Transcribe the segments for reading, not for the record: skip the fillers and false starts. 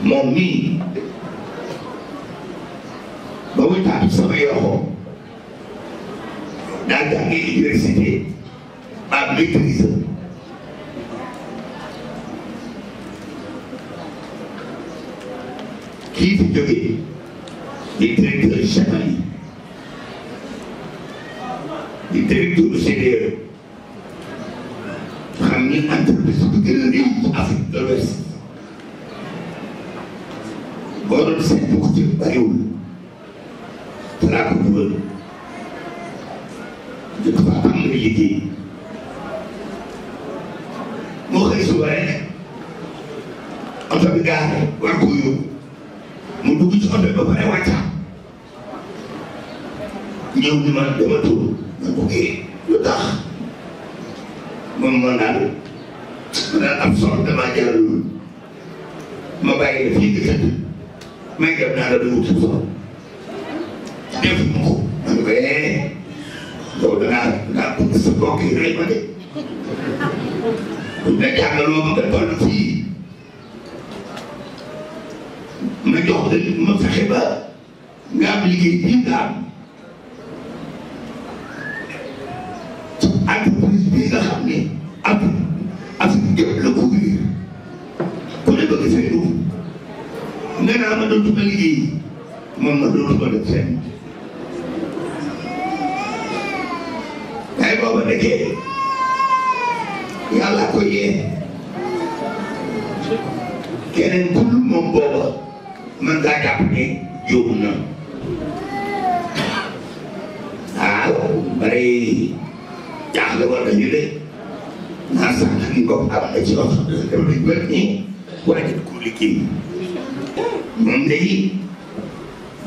moom mii ba muy taatu sama yoxoo daa jàngi université ba maîtrise kii fi jógee di directeur général di directeur CDE xam ni entreprise bu gën a réew ci Afrique de l'Ouest boo doon seet bu ko ci bariwul te laa ko dugal jëkk fa am na liggéey moo xëy suba rek oto bi gaare war ko yóbbu mu dugg ci oto bi ba pare wàcca ñëw ni ma dama tudd ma bëggee lu tax moom ma daal am solo damaa jaralul ma bàyyi la fii nga tëdd may dem naa la dama wut solo def ma ko ma ne ko yow dangaa bëgg sa mbokk yi rey ma de buñ la jàngaloo ma nga toll fii ma jox la ma fexe ba nga am liggéey bii nga am entreprise bii nga xam ne Afrique yëpp la couvrir ku ne bëgg fee dugg nga naa ma dootuma liggéey moom ma dootuma def fenn waaye booba nekkee yàlla ko yee keneen ku dul moom booba man ngaa jàpp ne yóbbu na waaw bari jaaxle war nañu de naa sax ni ko am na ci wax dem nañ ba nii waajal ko liggéey moom day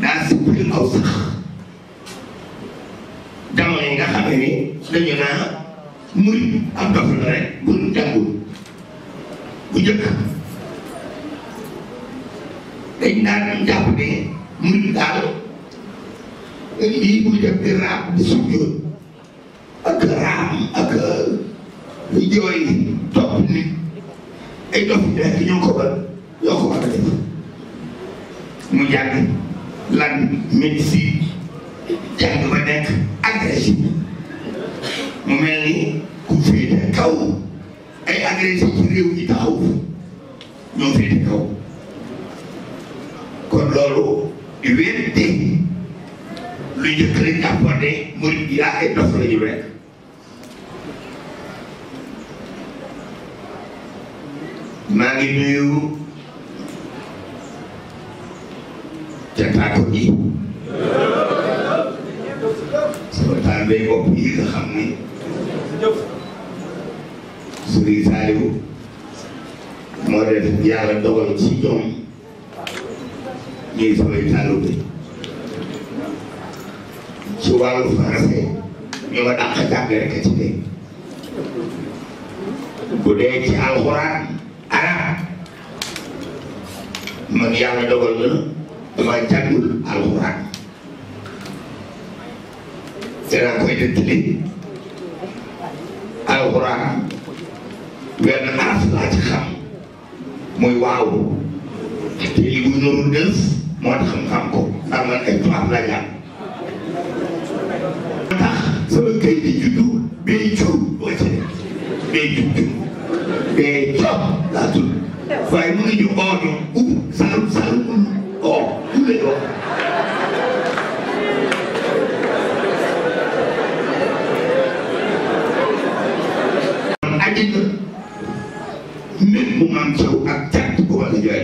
daa sippali aw sax jamono yi nga xam ne dañu naa murit am dof la rek bu jàngul bu njëkk dañ daan jàpp ne murit daal lii muy def di raam di sujjóot ak raam ak jooy topp nit ay dof yi rek ñoo ko war a def mu jàng lan médecine jàng ba nekk agrégé mu mel ni ku féete kaw ay agrégé ci réew yi taxaw ñoo féete kaw kon loolu wéete lu njëkk rek jàppoon ne murid yi ay dof la ñu rek maa ngi nuyu jataako ji sama taalibe bopp yi nga xam ni Sëriñ Saaliwu moo def yàlla dogal ci ñoom ñuy samay taalibe ci wàllu français ñu ma dàq jàng rek ci ne bu dee ci alxuraan arab man yàlla dogal na dama jàngul alxuraan danaa koy nettali alxuraan wenn araf laa ci xam muy waaw te li muy noonu def moo tax xam ko ndax man ay tubaab laa jàng moo tax sama kay di juddu bee coow boo ci nekk bee juddu bee coow laa tudd waaye mu ngi ñu ooñu salum oo lay wax ajina nit mu am caw ak càtt bu ma la jooy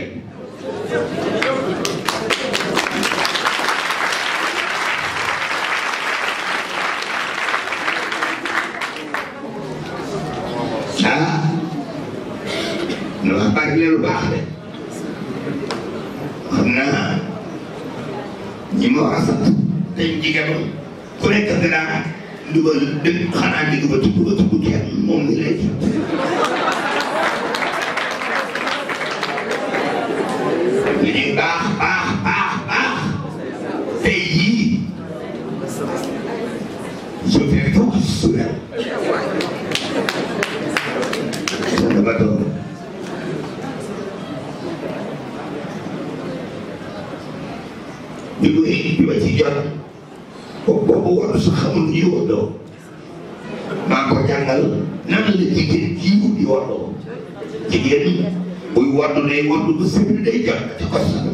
nu wax bari leen lu baax de xam naa ñi ma war a sant dañ jigéen ku nekk dinaa dugal dëgg xanaa digg ba tudd kenn moom ni lay li ñuy baax tey jii je fais tout sourire bi ma ci jot boobu war sax xamul ñu woddoo maa ko jàngal nan la jigéen jiwu di woddoo jigéen buy woddu day woddu ba sëb day jot ci ko sax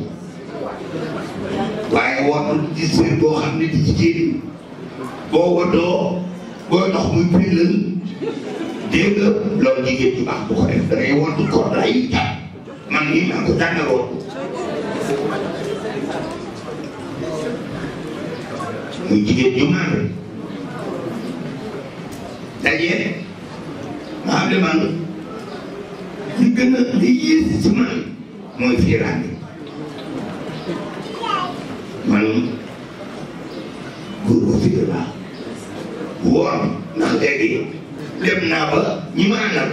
waaye woddu di sëb boo xam ne di jigéen boo woddoo boo dox muy pillal dégg nga loolu jigéen ju baax bu ko def da ngay woddu ko day jàpp man nii maa ko jàngal woddu muy jigéen ju maandu daje maa xam ne man li gën a li yées ci man mooy fiiraange man góor gu fiir laa woon ndax léegi dem naa ba ñi ma àndal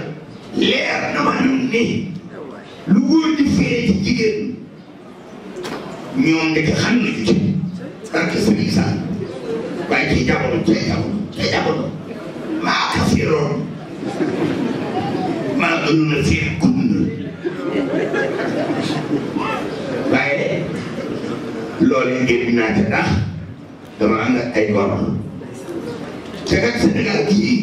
leer na maanaam ni lu góor di fee ci jigéen ñoom ndeke xam nañu ci ak sëriñ Sall waaye ci jamono maa ko fiiroon maa gënoon a fiir gudd waaye loolu ngeen naa ca ndax dama ànd ak ay góor te nag Sénégal gii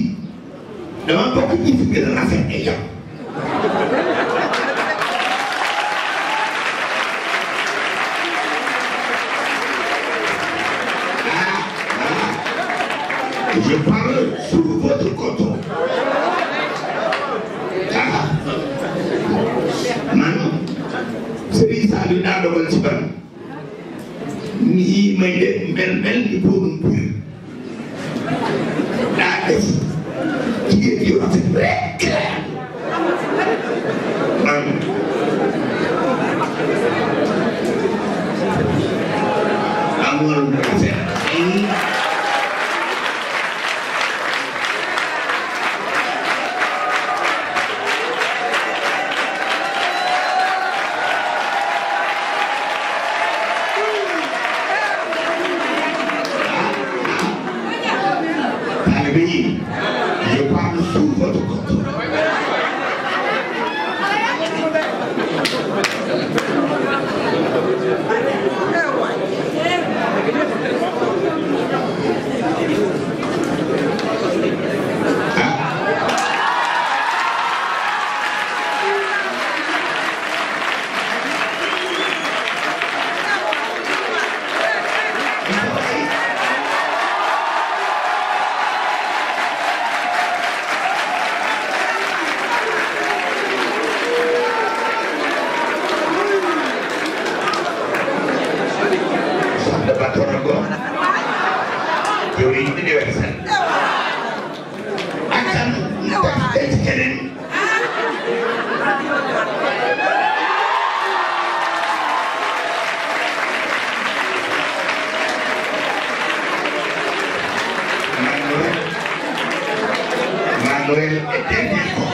dama bokk ñi fi gën a rafet ay yow je parle sous votre contrôle. Man Serigne Saliou daa dogal ci ban nii may def mel ni boobu mbir daa def jigéen yu rafet rek man amoon rafet je parle sous votre contrôle. Manuel Eterno.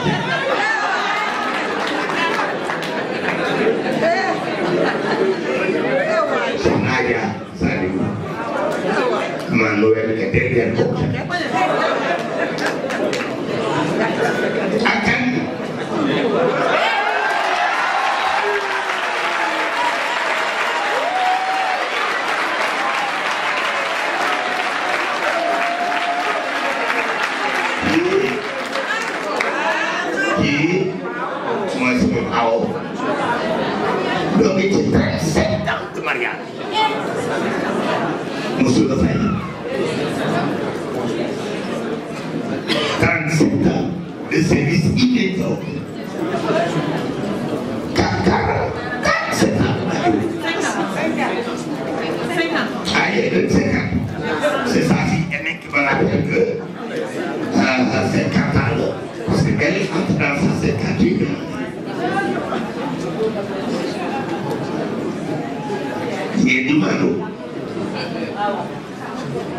Sengaja Sadi Manuel Eterno akan Demi cinta sedang kemarian musuh saya transita de service immédiat kakak sedang ayah dan sekat sesasi ini kembali ke sekat lalu sekali antara sekat juga di mana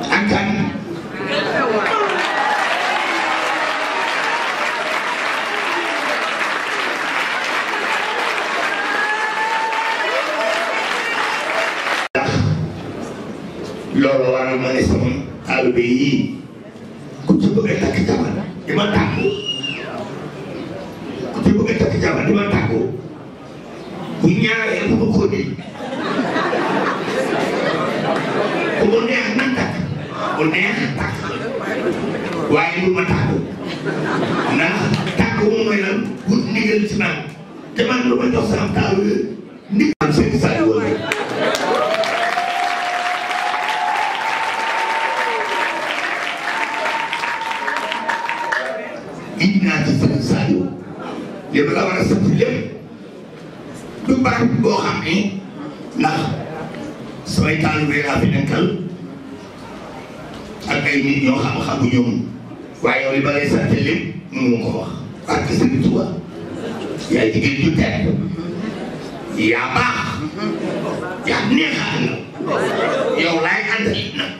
akan loolu war na ne sama taalibe yi ku ci bëgg a takk jabar di ma tàggu ku ci bëgg a takk jabar di ma tàggu bu ñaaree bu ko di bu neex nañ takk bu neex takk waaye bu ma tàggu ndax tàggu moom mooy lan wut ndigal ci man te man lu ma jox sama taaw ndigal seen saa yu wala indi naa ci seen saa yu lépp la war a sant lépp du baax boo xam ni ndax samay taalibe laa fi nekkal ak ay nit ñoo xam-xamu ñoom waaye yow li ba lay sant lépp mënu ko wax parce que Sëriñ Tuuba yaay jigéen ju tedd yaa baax yaa neexal na yow laay àndal nag